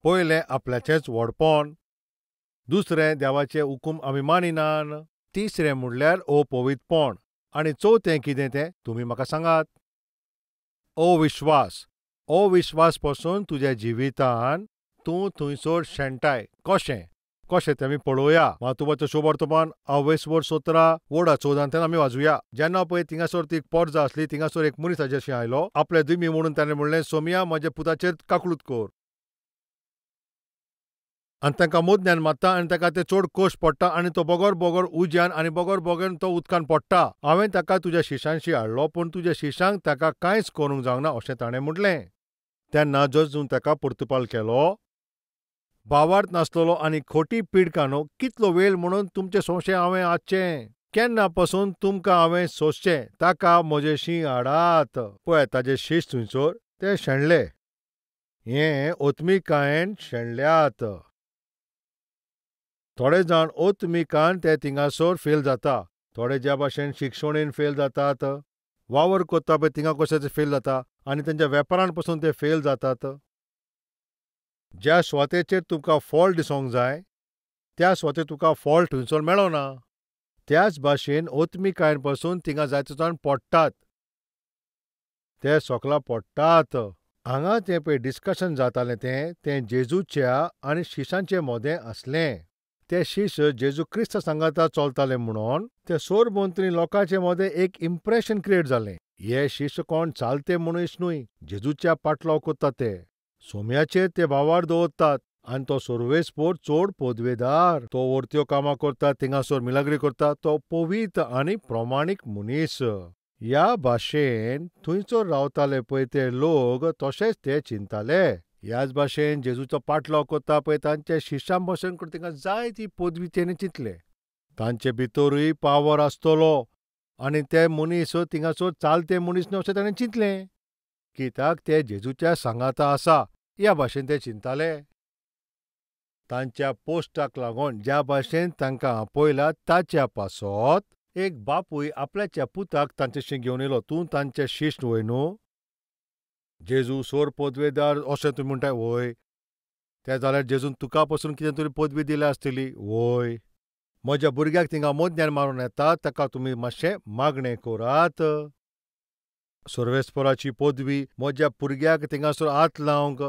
पयलें आपल्याचेंच व्हडपण, दुसरें देवाचे हुकूम आमी मानिनान, तिसरें म्हणल्यार अपवित्रपण आनी चवथें कितें तें तुमी म्हाका सांगात. अविश्वास. अविश्वास पसून तुज्या जिवितान तूं थंयसर शेणटाय. कशें कशें तें आमी पळोवया. मातुबाचो शुभवर्तमान अवेसवर 17 वडा 14 आमी वाजूया. जेन्ना पळय थिंगासर ती पोरजा आसली, थिंगासर एक मनीस ताजेशी आयलो, आपले दुमी म्हणून ताणें म्हणलें, सोमिया म्हज्या पुताचेर काकळूत कर. आनी तांकां मोदन्यान मारता आनी ताका ते चड कश्ट पडटा आनी तो बगर बगर उज्यान आनी बगर बगर तो उदकान पडटा. हांवें ताका तुज्या शिशांशी हाडलो, पूण तुज्या शिशांक ताका कांयच करूंक जावंक ना अशें ताणें म्हटलें. तेन्ना जजून ताका पुर्तुपाल केलो, भावार्थ नासलेलो आनी खोटी पिडकानो, कितलो वेळ म्हणून तुमचे सोंशे हांवें आसचें, केन्ना पसून तुमकां हांवें सोंसचें, ताका म्हजेशी हाडात. पळय ताजे शीश थंयसर ते शेणले, हे ओतमिकायेन शेणल्यात. थोडे जाण ओतमिकान ते थिंगासर फेल जाता, थोडे ज्या भाशेन शिक्षणेन फेल जातात, वावर करता पळय थिंगा कशें ते फेल जाता आनी तेंच्या वेपारान पसून ते फेल जातात. ज्या सुवातेचेर तुमकां फॉल्ट दिसोंक जाय त्या सुवातेर तुका फॉल्ट थंयसर मेळना. त्याच भाशेन ओतमिकायेन पसून थिंगा जायते जाण पडटात, ते सोकला पडटात. हांगा तें पळय डिस्कशन जातालें तें तें जेजूच्या आनी शिशांचे मोदें आसलें. ते शिश जेजू क्रिस्त सांगाता चलताले म्हणून ते सोरभोंवतणी लोकांचे मदें एक इम्प्रेशन क्रिएट जालें. हे शिश कोण चालते मनीस न्हय, जेजूच्या पाटलाव करता ते. सोम्याचेर ते भावार दवरतात आनी तो सर्वेस्पोर चड पदवेदार, तो वरत्यो कामां करता, थिंगासर मिलाग्री करता, तो पवित्र आनी प्रमाणीक मनीस. ह्या भाशेन थंयसर रावताले पळय ते लोक तशेंच ते चिंताले. ह्याच भाशेन जेजूचो पाटलाव करता पळय तांच्या शिशां भशेन तांकां जाय ती पदवी तेणी चिंतले. तांचे भितरूय पावर आसतलो आनी ते मनीस थिंगासर चालते मनीस न्हय अशें ताणें चिंतलें, कित्याक ते जेजूच्या सांगाता आसा ह्या भाशेन ते चिंताले. तांच्या पोस्टाक लागून ज्या भाशेन तांकां आपयला ताच्या पासत एक बापूय आपल्याच्या पुताक तांच्याशी घेवन येयलो. तूं तांचे शिश्य वय न्हू, जेजू सोर पदवेदार अशें तुमी म्हणटाय वय, तें जाल्यार जेजून तुका पसून कितें तरी पदवी दिल्या आसतली वय. म्हज्या भुरग्याक थिंगा मोदन्यान मारून येता, ताका तुमी मातशें मागणें करात. सर्वेस्पराची पदवी म्हज्या भुरग्याक थिंगासर हात लावंक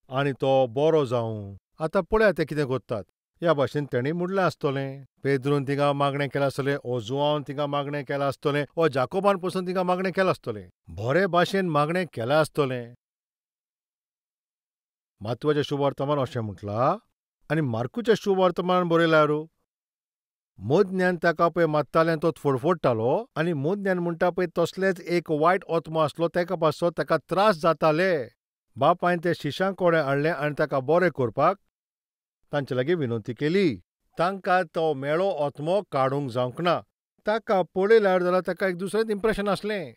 आनी तो बरो जावं. आतां पळया ते कितें करतात. ह्या भाशेन तेणी म्हणलें आसतलें. पेद्रून थिंगा मागणें केलां आसतलें, ओ जुआंवान थिंगा मागणें केलां आसतलें, ओ जाकोबान पसून थिंगा मागणें केलां आसतलें, बरे भाशेन मागणें केलां आसतलें. मातवाच्या शुभवर्तमान अशें म्हटलां आनी मार्कूच्या शुभवर्तमान बरयल्यार मोदन्यान ताका पळय मारतालें, तो फडफडटालो आनी मोदन्यान म्हणटा पळय तसलेच एक वायट आत्मो आसलो, ताका पासत ताका त्रास जाताले. बापायन ते शिशां कडेन हाडलें आनी ताका बरें करपाक तांचे लागीं विनंती केली. तांकां तो मेळो आत्मो काडूंक जावंक ना. ताका पळयल्यार जाल्यार ताका एक दुसरेंच इम्प्रेशन आसलें,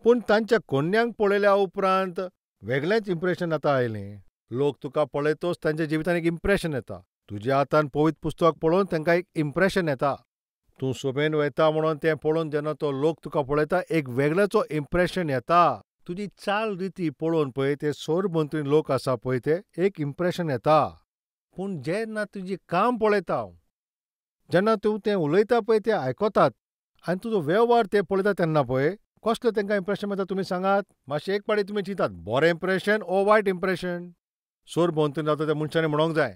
पूण तांच्या कन्यांक पळयल्या उपरांत वेगळेंच इम्प्रेशन आतां आयलें. लोक तुका पळयतच तांच्या जिवितान एक इम्प्रेशन येता. तुज्या हातान पवित्र पुस्तक पळोवन तांकां एक इम्प्रेशन येता. तूं सोबेन वयता म्हणून तें पळोवन जेन्ना तो लोक तुका पळयता एक वेगळेचो इम्प्रेशन येता. तुजी चाल रिती पळोवन पळय ते सोरभोंवतणी लोक आसा पळय ते एक इम्प्रेशन येता. पूण जेन्ना तुजी काम पळयता, जेन्ना तूं तें उलयता पळय ते आयकतात आनी तुजो वेव्हार ते पळयता तेन्ना पळय कसलें तांकां इम्प्रेशन येता तुमी सांगात. मातशें एक पाटी तुमी चिंतात, बरें इम्प्रेशन ओ वायट इम्प्रेशन. सोरभोंवतणी रावता त्या मनशांनी म्हणोंक जाय,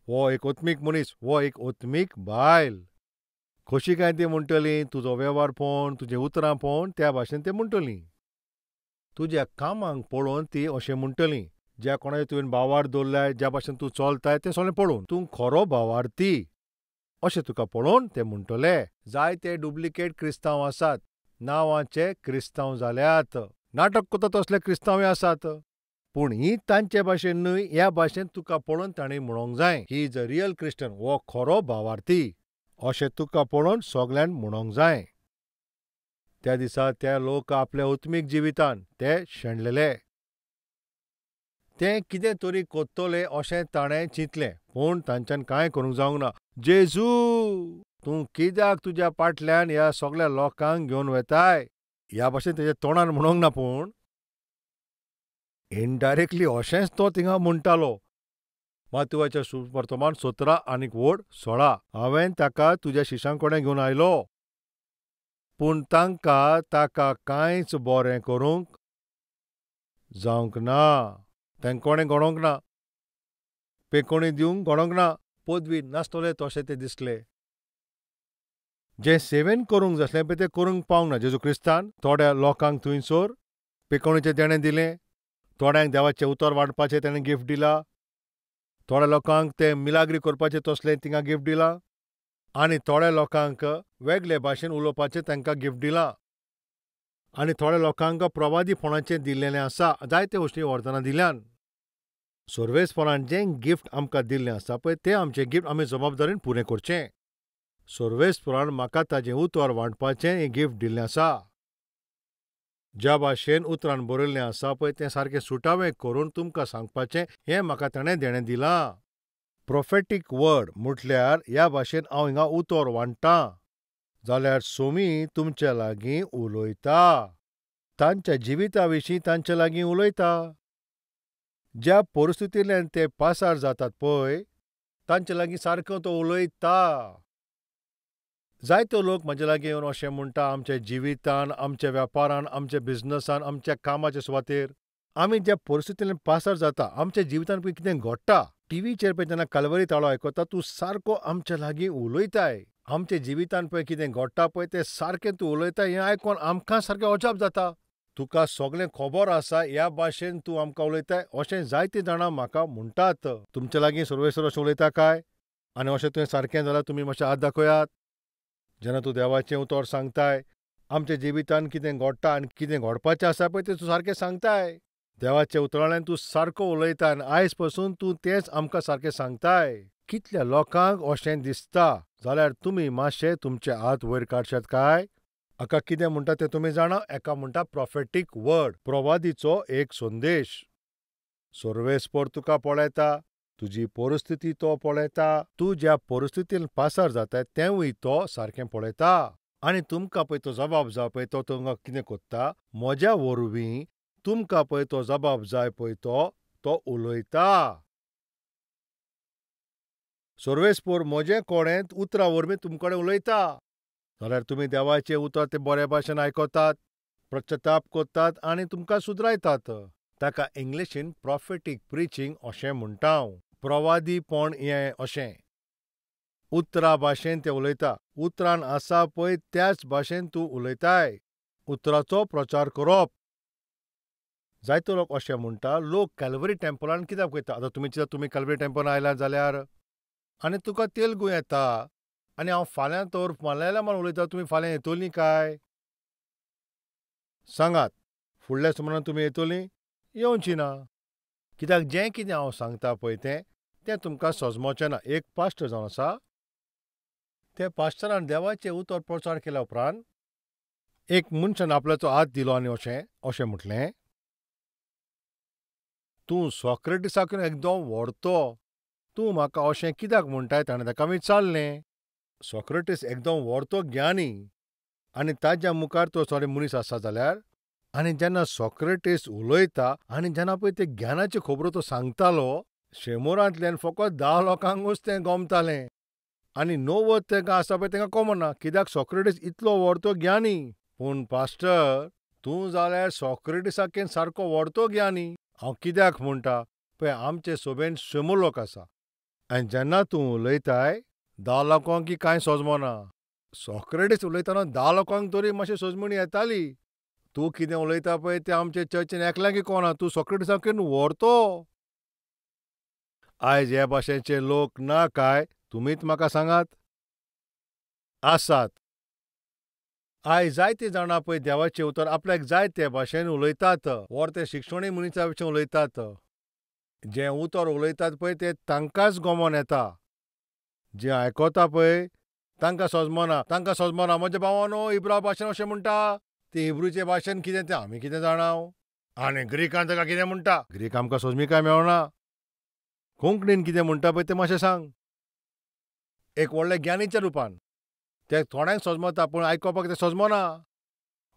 हो एक ओत्मीक मनीस, हो एक ओत्मीक बायल. खोशी काय ती म्हणटली, तुजो वेव्हार पळोवन, तुजीं उतरां पळोवन त्या भाशेन ते म्हणटली. तुज्या कामांक पळोवन ती अशें म्हणटली. ज्या कोणाचें तुवें भावार दवरलाय, ज्या भाशेन तूं चलताय तें सगळें पळोवन तूं खरो भावार्थी अशें तुका पळोवन ते म्हणटले. जायते डुप्लिकेट क्रिस्तांव आसात, नांवाचे क्रिस्तांव जाल्यात, नाटक करता तसले क्रिस्तांवय आसात, पूण ही तांचे भाशेन न्हय. ह्या भाशेन तुका पळोवन तांणी म्हणोंक जाय, he is a real Christian, हो खरो भावार्थी अशें तुका पळोवन सगल्यांक म्हणोंक जाय. त्या दिसा ते लोक आपल्या उत्मीक जिवितान ते शेणलेले. ते कितें तरी करतले अशें ताणें चिंतलें, पूण तांच्यान कांय करूंक जावंक ना. जेजू, तूं कित्याक तुज्या पाटल्यान ह्या सगल्या लोकांक घेवन वेताय ह्या भाशेन तेज्या तोंडान म्हणोंक ना, पूण इनडायरेक्टली अशेंच तो थिंगा म्हणटालो. मातुवाच्या सुवर्तमान 17 आनी 16. हांवें ताका तुज्या शिशां कडेन घेवन आयलो, पूण तांकां ताका कांयच बरें करूंक जावंक ना. तांकां कोणें घडोवंक ना, पेकोणी दिवंक घडोवंक ना, पदवी नासतले तशें ते दिसले. जें सेवेन करूंक जासलें पळय तें करूंक पावंक ना. जेजू क्रिस्तान थोड्या लोकांक थंयसर पेकोणीचें देणें दिलें, थोड्यांक देवाचें उतर वांटपाचें ताणें गिफ्ट दिला, थोड्या लोकांक तें मिलाग्री करपाचें तसलें तिंगा गिफ्ट दिलां, आनी थोड्या लोकांक वेगळे भाशेन उलोवपाचें तांकां गिफ्ट दिलां, आनी थोड्या लोकांक प्रवादीपणाचें दिल्लेलें आसा. जायते गोश्टी वरदानां दिल्यान. सर्वेस्परान जें गिफ्ट आमकां दिल्लें आसा पळय तें आमचें गिफ्ट आमी जबाबदारीन पुरें करचें. सर्वेस्परान म्हाका ताजें उतर वांटपाचें हें गिफ्ट दिल्लें आसा. ज्या भाशेन उतरान बरयल्लें आसा पळय तें सारकें सुटावें करून तुमकां सांगपाचें हें म्हाका ताणें देणें दिलां. प्रोफेटीक वर्ड म्हटल्यार ह्या भाशेन हांव हिंगा उतर वांट्टां जाल्यार सोमी तुमच्या लागीं उलयता, तांच्या जिविता विशीं तांच्या लागीं उलयता. ज्या परिस्थितींतल्यान ते पासार जातात पळय तांच्या लागीं सारको तो उलयता. जायते लोक म्हजे लागीं येवन अशें म्हणटा, आमच्या जिवितान, आमच्या वेपारान, आमच्या बिजनसान, आमच्या कामाच्या सुवातेर आमी ज्या परिस्थितींतल्यान पासार जाता, आमच्या जिवितान पळय कितें घडटा. टिवीचेर पळय जेन्ना कालवरी ताळो आयकता तूं सारको आमच्या लागीं उलयताय. आमच्या जिवितान पळय कितें घडटा पळय तें सारकें तूं उलयता. हें आयकून आमकां सारकें अजाप जाता. तुका सगळें खबर आसा ह्या भाशेन तूं आमकां उलयताय अशें जायते जाणां म्हाका म्हणटात. तुमच्या लागीं सर्वेस्पर अशें उलयता काय? आनी अशें तुवें सारकें जाल्यार तुमी मातशें हात दाखयात. जेन्ना तूं देवाचें उतर सांगताय, आमच्या जिवितान कितें घडटा आनी कितें घडपाचें आसा पळय तें तूं सारकें सांगताय. देवाच्या उतरांतल्यान तूं सारको उलयता आनी आयज पसून तूं तेंच आमकां सारकें सांगताय. कितल्या लोकांक अशें दिसता जाल्यार तुमी मातशें तुमचे हात वयर काडशात काय? हाका कितें म्हणटा तें तुमी जाणा? एका म्हणटा प्रोफेटीक वर्ड, प्रवादीचो एक संदेश. सर्वेस्पर तुका पळयता, तुजी परिस्थिती तो पळयता, तूं ज्या परिस्थितीन पासार जाता तेंवूय तो सारकें पळयता. आनी तुमकां पळय तो जबाब जाय पळय तो तुमकां कितें कोत्ता, म्हज्या वरवीं तुमकां पळय तो जबाब जाय पळय तो तो उलयता. सर्वेस्पर म्हजे कडेन उतरां वरवीं तुमचे कडेन उलयता जाल्यार तुमी देवाचें उतर ते बरे भाशेन आयकतात, पश्चाताप करतात आनी तुमकां सुदरायतात. ताका इंग्लिशीन प्रोफेटीक प्रिचींग अशें म्हणटा हांव. प्रवादीपण हें अशें उतरा भाशेन ते उलयता. उतरान आसा पळय त्याच भाशेन तूं उलयताय. उतराचो प्रचार करप. जायते लोक अशें म्हणटा, लोक कॅलवरी टेम्पलान कित्याक वयता? आतां तुमी चिंता, तुमी कॅलवरी टेम्पलान आयला जाल्यार आनी तुका तेलगू येता आनी हांव फाल्यां तर मलयाळमान उलयता, तुमी फाल्यां येतलीं काय? सांगात, फुडल्या सुमारान तुमी येतलीं? येवची ना. कित्याक जें कितें हांव सांगता पळय तें तें तुमकां सजमोचें ना. एक पास्टर जावन आसा, त्या पास्टरान देवाचें उतर प्रचार केल्या उपरांत एक मनशान आपल्याचो हात दिलो आनी अशें अशें म्हटलें, तूं सॉक्रेटिसाकून एकदम व्हरतो, तूं म्हाका अशें कित्याक म्हणटाय? ताणें ताका विचारलें. सॉक्रेटीस एकदम व्हरतो ज्ञानी आनी ताज्या मुखार तो सॉरी मनीस आसा जाल्यार, आनी जेन्ना सॉक्रेटीस उलयता आनी जेन्ना पळय ते ज्ञानाच्यो खबरो तो सांगतालो, शेमोरांतल्यान फकत 10 लोकांकूच तें गमतालें आनी 90 तांकां आसा पळय तांकां कमना, कित्याक सॉक्रेटीस इतलो व्हरतो ज्ञानी. पूण पास्टर तूं जाल्यार सॉक्रेटिसाकेन सारको व्हरतो ज्ञानी. हांव कित्याक म्हणटा पळय, आमचे सोबेन 100 लोक आसा आनी जेन्ना तूं उलयताय 10 लोकांक कांय सजमना. सॉक्रेटीस उलयतना 10 लोकांक तरी मातशी सजमणी येताली. तूं कितें उलयता पळय तें आमचे चर्चीन एकल्याकय कोणा, तूं सॉक्रेटिसाकेन व्हरतो. आयज हे भाशेचे लोक ना काय? तुमीच म्हाका सांगात. आसात. आयज जायते जाणां पळय देवाचें उतर आपल्याक जाय ते भाशेन उलयतात, वर ते शिक्षणी मनशा भशेन उलयतात. जें उतर उलयतात पळय तें तांकांच गमोन येता. जें आयकता पळय तांकां सजमना, तांकां सजमना. म्हज्या भावानो इब्रा भाशेन अशें म्हणटा, ते हिब्रूचे भाशेन कितें तें आमी कितें जाणाव, आनी ग्रीकान ताका कितें म्हणटा, ग्रीक आमकां सजमी काय मेळना. कोंकणीन कितें म्हणटा पळय तें मातशें सांग. एक व्हडल्या ज्ञानीच्या रुपान ते थोड्यांक सजमता पूण आयकुपाक तें सजमना.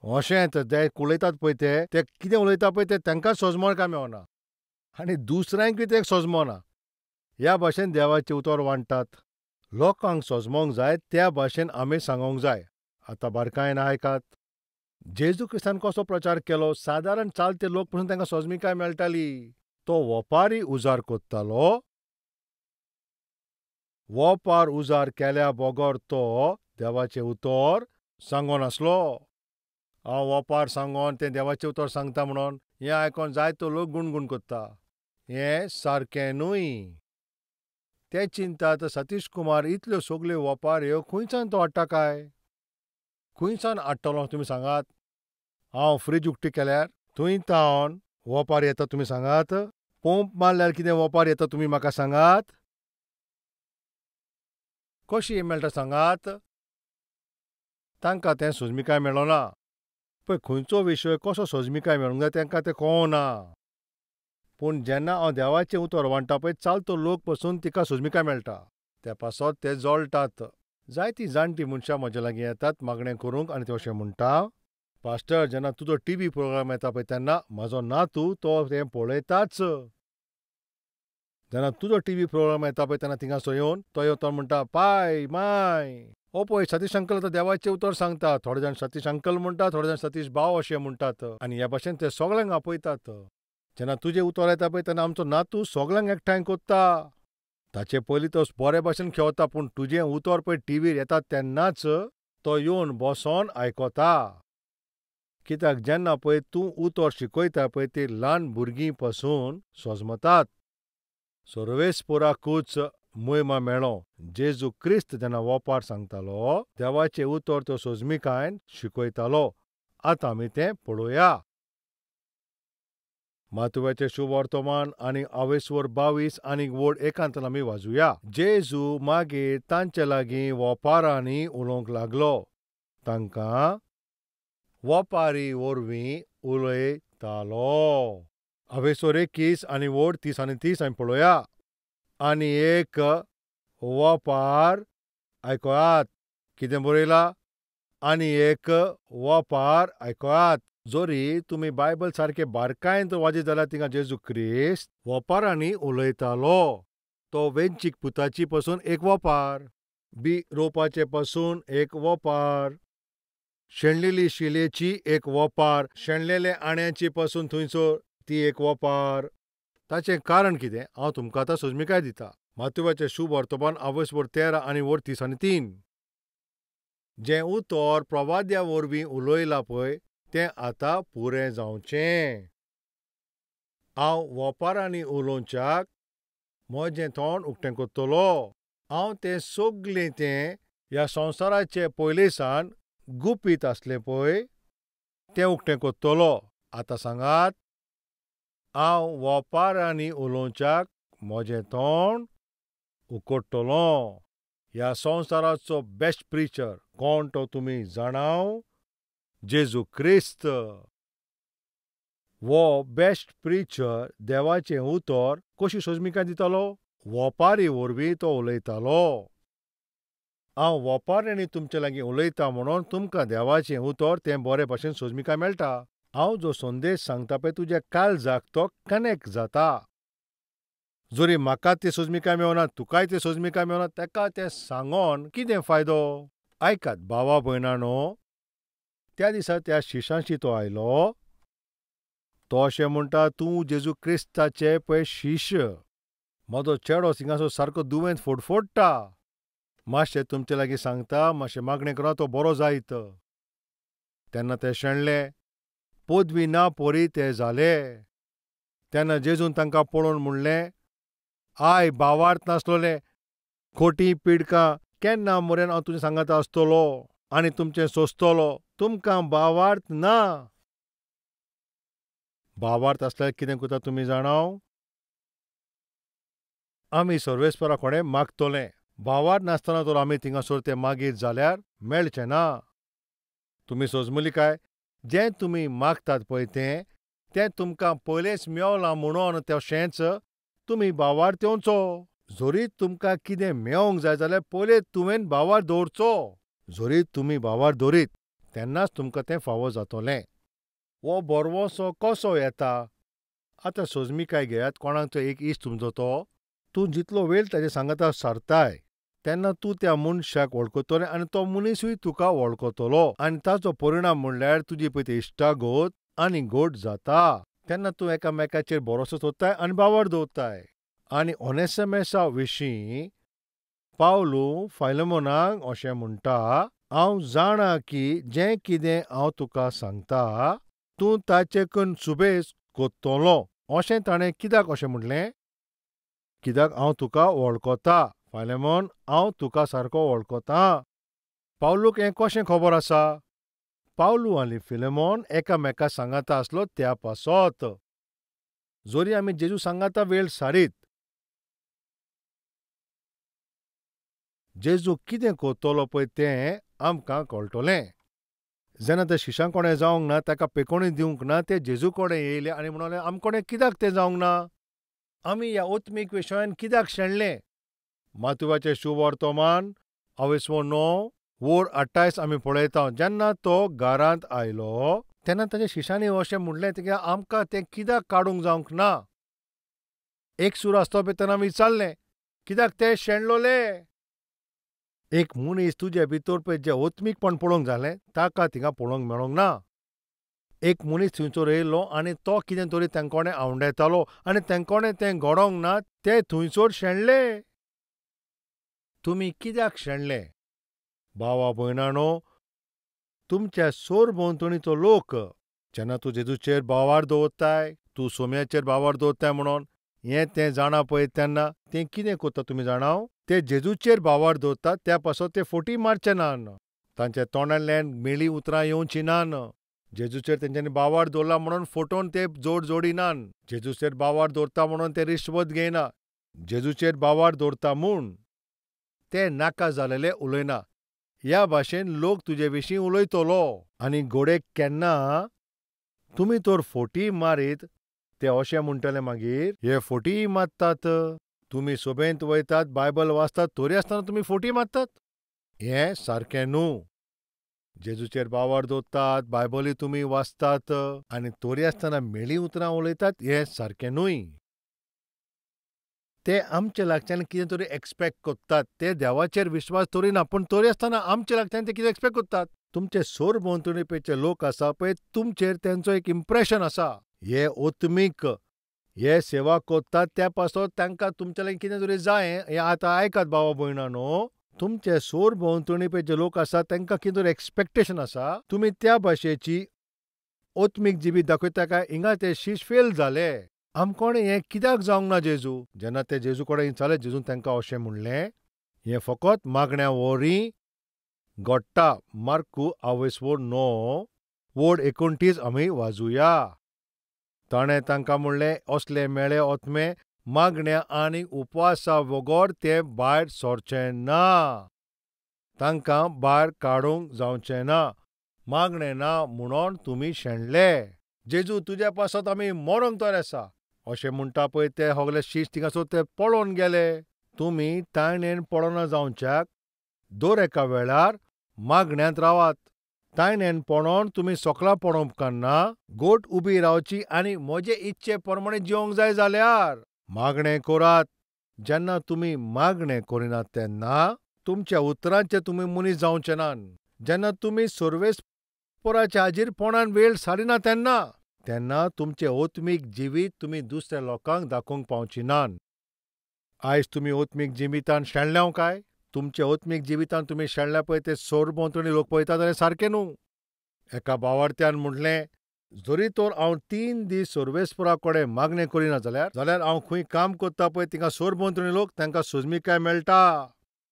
अशेंच ते उलयतात पळय ते कितें उलयता पळय तें तांकां सजमोन काय मेळना आनी दुसऱ्यांकूय तें सजमना. ह्या भाशेन देवाचें उतर वांट्टात. लोकांक सोजमोंक जाय त्या भाशेन आमी सांगोंक जाय. आतां बारकायेन आयकात. जेजू क्रिस्तान कसो प्रचार केलो? सादारण चालते लोक पसून तांकां सोजमिकाय मेळटाली. तो वोपारी उजार कोत्तालो. वोपार उजार केल्या बगर तो देवाचें उतर सांगोनासलो. हांव वोपार सांगोन तें देवाचें उतर सांगता म्हणून हें आयकोन जायतो लोक गुणगुण कोत्ता. हें सारकें न्हय. ते चिंतात सतीश कुमार इतल्यो सगल्यो वोपाऱ्यो खंयच्यान तो हाडटा काय? खंयच्यान हाडटलो तुमी सांगात? हांव फ्रीज उक्ती केल्यार थंय तावन वोपार येता तुमी सांगात? पंप मारल्यार कितें वोपार येता तुमी म्हाका सांगात? कशी मेळटा सांगात? तांकां तें सोजमिकाय मेळना. पळय खंयचो विशय कसो सोजमिकाय मेळूंक जाय तांकां तें कळना. पूण जेन्ना हांव देवाचें उतर वांट्टा पळय चालतो लोक पसून तिका सोजमिकाय मेळटा. त्या पासत ते जळटात. जायतीं जाणटीं मनशां म्हज्या लागीं येतात मागणें करूंक आनी ते अशें म्हणटा, पास्टर जेन्ना तुजो टीव्ही प्रोग्राम येता पळय तेन्ना म्हजो नातू तो तें पळयताच. जेन्ना तुजो टीव्ही प्रोग्राम येता पळय तेन्ना थिंगासर येवन तो येवन तो म्हणटा, पाय माय ओ पळय सतीश अंकल आतां देवाचें उतर सांगता. थोडे जाण सतीश अंकल म्हणटा, थोडे जाण सतीश भाव अशें म्हणटात. आनी ह्या भाशेन ते सगळ्यांक आपयतात. जेन्ना तुजें उतर येता पळय तेन्ना आमचो नातू सगळ्यांक एकठांय कोत्ता. ताचे पयलीं तो बरे भाशेन खेळता, पूण तुजें उतर पळय टीव्हीर येता तेन्नाच तो येवन बसोन आयकता. कित्याक जेन्ना पळय तूं उतर शिकयता पळय ती ल्हान भुरगीं पसून सोजमतात. सर्वेस्पोराकूच मोयमा मेळो. जेजू क्रिस्त जेन्ना वोपार सांगतालो देवाचें उतर तो सोजमिकायन शिकयतालो. आतां आमी तें पळोवया. मातुव्याचें शुभवर्तमान आनी आवेस्वर 22 आनी वड एकांतन आमी वाजुया. जेजू मागीर तांचे लागीं वोपारांनी उलोवंक लागलो. तांकां वोपारी वरवीं उलयतालो. आवेस्वर 21 आनी वड 30 आनी 30 आमी पळोवया. आनी एक वोपार आयकयात. कितें बरयलां? आनी एक वोपार आयकयात. जरी तुमी बायबल सारके बारकायेन वाजयत जाल्यार थिंगा जेजू क्रिस्त वोपारांनी उलयतालो. तो वेंचीक पुताची पसून एक वोपार, बी रोवपाचे पसून एक वोपार, शेणलेली शिलेची एक वोपार, शेणलेले आण्याची पसून थंयसर ती एक वोपार. ताचें कारण कितें हांव तुमकां आतां सोजमिकाय दिता. मातुव्याचें शुभ वर्तमान आवयसवर 13 आनी वड 30 आनी 3. जें उतर प्रवाद्या वरवीं उलयलां पळय तें आतां पुरें जावचें. हांव वोपारांनी उलोवच्याक म्हजें तोंड उक्तें करतलो. हांव तें सगलें तें ह्या संवसाराचे पयलींसान गुपीत आसलें पळय तें उक्तें करतलो. आतां सांगात, हांव वोपारांनी उलोवच्याक म्हजें तोंड उकडटलो. ह्या संवसाराचो बेस्ट प्रिचर कोण तो तुमी जाणाव? जेजू क्रिस्त. वो बेस्ट प्रिचर देवाचें उतर कशी सोजमिकाय दितालो? वोपारी वरवीं तो उलयतालो. हांव वोपाऱ्यांनी तुमचे लागीं उलयता म्हणून तुमकां देवाचें उतर तें बरे भाशेन सोजमिकाय मेळटा. हांव जो संदेश सांगता पळय तुज्या काळजाक तो कनेक्ट जाता. जरी म्हाका ती सोजमिकाय मेळना, तुकाय ती सोजमिकाय मेळना, ताका तें सांगोन कितें फायदो? आयकात भावा भयणानो, त्या दिसा त्या शिशांशी तो आयलो. तो अशें म्हणटा, तूं जेजू क्रिस्ताचे पळय शिश्य. म्हजो चेडो थिंगासर सारको दुयेंत फोडफोडटा. मातशें तुमचे लागीं सांगता, मातशें मागणें करा तो बरो जायत. तेन्ना ते शेणले. पदवी ना परी ते जाले. तेन्ना जेजून तांकां पळोवन म्हणलें, I भावार्थ नासलोले खोटी पिडकां, केन्ना मरेन हांव तुजें सांगाता आसतलो आनी तुमचें सोंसतलो? तुमकां भावार्थ ना. भावार्थ आसल्यार कितें करता तुमी जाणाव? आमी सर्वेस्परा कोणें मागतले. भावार्थ नासतना तर आमी थिंगासर तें मागीत जाल्यार मेळचें ना. तुमी सोजमली काय? जें तुमी मागतात पळय तें तें तुमकां पयलेंच मेवलां म्हणून तशेंच तुमी भावार्थ येवचो. जरी तुमकां कितें मेवंक जाय जाल्यार पयलें तुवें भावार्थ दवरचो. जरी तुमी भावार्थ दवरीत तेन्नाच तुमकां तें फावो जातलें. हो बरवसो कसो येता? आतां सोजमिकाय घेयात. कोणाक तो एक इश्ट तुमचो तो तूं जितलो वेळ ताजे सांगाता सारताय तेन्ना तूं त्या मनशाक वळखतलें आनी तो मनीसूय तुका वळखतलो आनी ताचो परिणाम म्हणल्यार तुजी पळय ती इश्टागत आनी घट जाता. तेन्ना तूं एकामेकाचेर भरोसो दवरताय आनी बावर दवरताय. आनी ओनेसिमसा विशीं पावलू फायलेमोनाक अशें म्हणटा, हांव जाणा की जें कितें हांव तुका सांगता तूं ताचेकन सुबेज कोत्तलो. अशें ताणें कित्याक अशें म्हणलें? कित्याक हांव तुका वळखता फायलेमोन, हांव तुका सारको वळखता. पावलूक हें कशें खबर आसा? पावलू आनी फिलेमोन एकामेका सांगाता आसलो त्या पासत. जरी आमी जेजू सांगाता वेळ सारीत, जेजू कितें करतलो पळय तें आमकां कळटलें. जेन्ना ते शिशां कोणें जावंक ना, ताका पेकोणी दिवंक ना, ते जेजू कडेन येयले आनी म्हणलें, आमकोणें कित्याक तें जावंक ना? आमी ह्या ओत्मीक विशयान कित्याक शेणले? मातुवाचें शुवर्तमान 9:28 आमी पळयता. जेन्ना तो घरांत आयलो तेन्ना ताच्या शिशांनी अशें म्हणलें, तिका आमकां तें कित्याक काडूंक जावंक ना? एक सूर आसतो पळय तेन्ना विचारलें, कित्याक ते शेणलोले? एक मनीस तुजे भितर पळय जें ओत्मीकपण पळोवंक जालें ताका थिंगा पळोवंक मेळोंक ना. एक मनीस थंयसर येयलो आनी तो कितें तरी तेंकोणें आंवडेतालो आनी तेंकोणें तें घडोवंक ना, ते थंयसर शेणले. तुमी कित्याक शेणले? भावा भयणानो, तुमच्या सरभोंवतणीचो लोक जेन्ना तूं जेजूचेर भावार दवरताय, तूं सोम्याचेर भावार दवरताय म्हणून हें तें जाणा पळय तेन्ना तें कितें करता तुमी जाणाव? ते जेजूचेर भावार दवरतात त्या पासत ते फोटी मारचे नान, तांच्या तोंडांतल्यान मेळी उतरां येवची नान. जेजूचेर तेंच्यांनी भावार दवरला म्हणून फोटोन ते जोड जोडिनान. जेजूचेर भावार दवरता म्हणून ते रिश्वत घेयना. जेजूचेर भावार दवरता म्हूण ते नाका जालेले उलयना. ह्या भाशेन लोक तुजे विशीं उलयतलो. आनी घोडेक केन्ना तुमी तर फोटी मारीत ते अशें म्हणटले मागीर, हे फोटी मारतात. तुमी सभेंत वयतात, बायबल वाचतात, तरी आसतना तुमी फोटी मारतात. हें सारकें न्हू. जेजूचेर भावार दवरतात, बायबलूय तुमी वाचतात आनी तरी आसतना मेळी उतरां उलयतात, हें सारकें न्हय. ते आमच्या लागच्यान कितें तरी एक्सपेक्ट करतात. ते देवाचेर विश्वास दवरिना, पूण तरी आसतना आमच्या लागच्यान ते कितें एक्सपेक्ट करतात. तुमचे सरभोंवतणी पळय लोक आसा पळय तुमचेर तेंचो एक इम्प्रेशन आसा. हे ओत्मीक हे सेवा करतात त्या पासत तांकां तुमच्या लागीं कितें तरी जाय. हें आतां आयकात भावा भयणानो, तुमचे सरभोंवतणी पळय जे लोक आसा तांकां कितें तरी एक्सपेक्टेशन आसा. तुमी त्या भाशेची ओत्मीक जिबी दाखयता काय हिंगा ते शीश फेल जाले. आमकोणें हें कित्याक जावंक ना जेजू? जेन्ना ते जेजू कडेन विचारलें, जेजून तांकां अशें म्हणलें, हें फकत मागण्या वरी घडटा. मार्कू 9:29 आमी वाजुया. ताणें तांकां म्हणलें, असले मेळे ओत्मे मागण्या आनी उपवासा बगर ते भायर सरचें ना, तांकां भायर काडूंक जावचें ना. मागणें ना म्हणून तुमी शेणले. जेजू तुज्या पासत आमी मरोंक तयार आसा अशें म्हणटा पळय ते सगळे शीश थिंगासर ते पळोवन गेले. तुमी ताणेन पळोवना जावच्याक दर एका वेळार मागण्यांत रावात. ताणेन पळोवन तुमी सकला पडोवंक उपकारना. गोट उबी रावची आनी म्हजे इच्छे प्रमाणे जिवंक जाय जाल्यार मागणें करात. जेन्ना तुमी मागणें करिनात तेन्ना तुमच्या उतरांचे तुमी मनीस जावचे नात. जेन्ना तुमी सर्वेस्पराच्या हाजीरपणान वेळ सारिना तेन्ना तेन्ना तुमचें ओत्मीक जिवीत तुमी दुसऱ्या लोकांक दाखोवंक पावची नात. आयज तुमी ओत्मीक जिवितान शेणल्या काय? तुमच्या ओत्मीक जिवितान तुमी शेणल्या पळय ते सरभोंवतणी लोक पळयतात जाल्यार सारकें न्हू. एका भावार्थ्यान म्हणलें, जरी तर हांव 3 दीस सर्वेस्परा कडेन मागणें करिना जाल्यार हांव खंय काम करता पळय थिंगा सरभोंवतणी लोक तांकां सोजमिकाय मेळटा.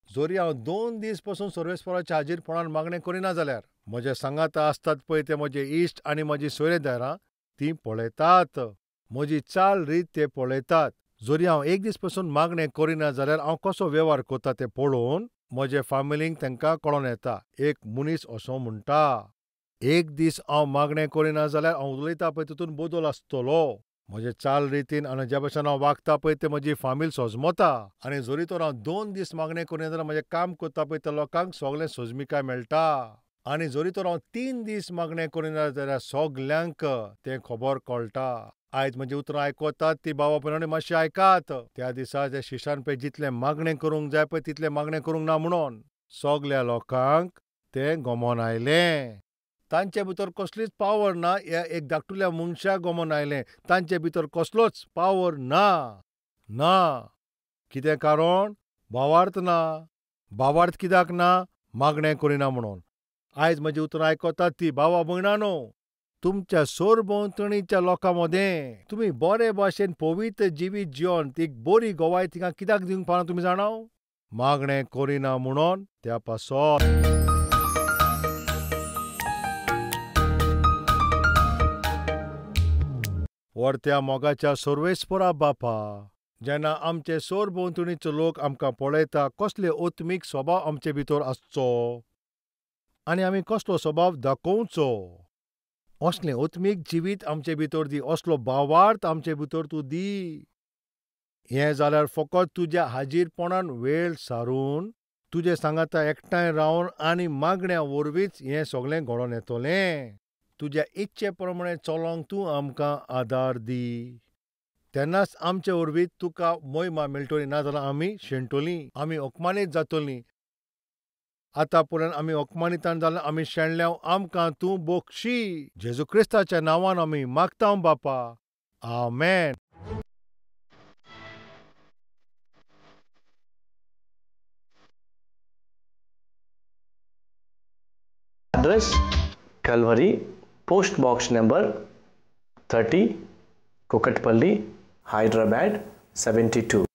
जरी हांव 2 दीस पसून सर्वेस्पराच्या हाजीरपणान मागणें करिना जाल्यार म्हज्या सांगाता आसतात पळय ते म्हजे इश्ट आनी म्हजी सोयरेदारां तीं पळयतात, म्हजी चाल रीत ते पळयतात. जरी हांव 1 दीस पसून मागणें करिना जाल्यार हांव कसो वेव्हार करता तें पळोवन म्हजे फामिलींक तांकां कळोन येता. एक मनीस असो म्हणटा, 1 दीस हांव मागणें करिना जाल्यार हांव उलयता पळय तितून बदल आसतलो. म्हजे चाल रितीन आनी ज्या भशेन हांव वागता पळय तें म्हजी फामील सोजमता. आनी जरी तर हांव 2 दीस मागणें करिना जाल्यार म्हजें काम करता पळय त्या लोकांक सगळें सोजमिकाय मेळटा. आनी जरी तर हांव 3 दीस मागणें करिना जाल्यार सगल्यांक तें खबर कळटा. आयज म्हजी उतरां आयकतात ती बाबा पयली मातशें आयकात. त्या दिसा त्या शिशान पळय जितलें मागणें करूंक जाय पळय तितलें मागणें करूंक ना म्हणून सगल्या लोकांक तें गमोन आयलें. तांचे भितर कसलीच पावर ना. ह्या एक धाकटुल्या मनशाक गमोन आयलें. तांचे भितर कसलोच पावर ना. ना. कितें कारण? भावार्थ ना. भावार्थ कित्याक ना? मागणें करिना म्हणून. आयज म्हजी उतरां आयकतात ती भावा भयणांनो, तुमच्या सरभोंवतणीच्या लोकां मदें तुमी बरे भाशेन पवित्र जिवीत जिवन एक बरी गवाय तिका कित्याक दिवंक पावना तुमी जाणा? मागणें करिना म्हणून त्या पासत. व्हडत्या मोगाच्या सर्वेस्परा बापा, जेन्ना आमचे सरभोंवतणीचो लोक आमकां पळयता कसले आत्मीक स्वभाव आमचे भितर आसचो आनी आमी कसलो स्वभाव दाखोवचो, असलें आत्मीक जिवीत आमचे भितर दी, असलो भावार्थ आमचे भितर तूं दी. हें जाल्यार फकत तुज्या हाजीरपणान वेळ सारून तुजे सांगाता एकठांय रावन आनी मागण्या वरवींच हें सगळें घडोवन येतलें. तुज्या इच्छे प्रमाणे चलोवंक तूं आमकां आदार दी. तेन्नाच आमचे वरवीं तुका मोहिमा मेळटली, ना जाल्यार आमी शेणटलीं, आमी अपमानीत जातलीं. आतां पर्यंत आमी अपमानितान जाल्यार आमी शेणल्या, आमकां तूं बक्षी. जेजू क्रिस्ताच्या नांवान आमी मागता बापा, आमेन. Address: Calvary, Post Box Number 30, Kukatpally, Hyderabad 72.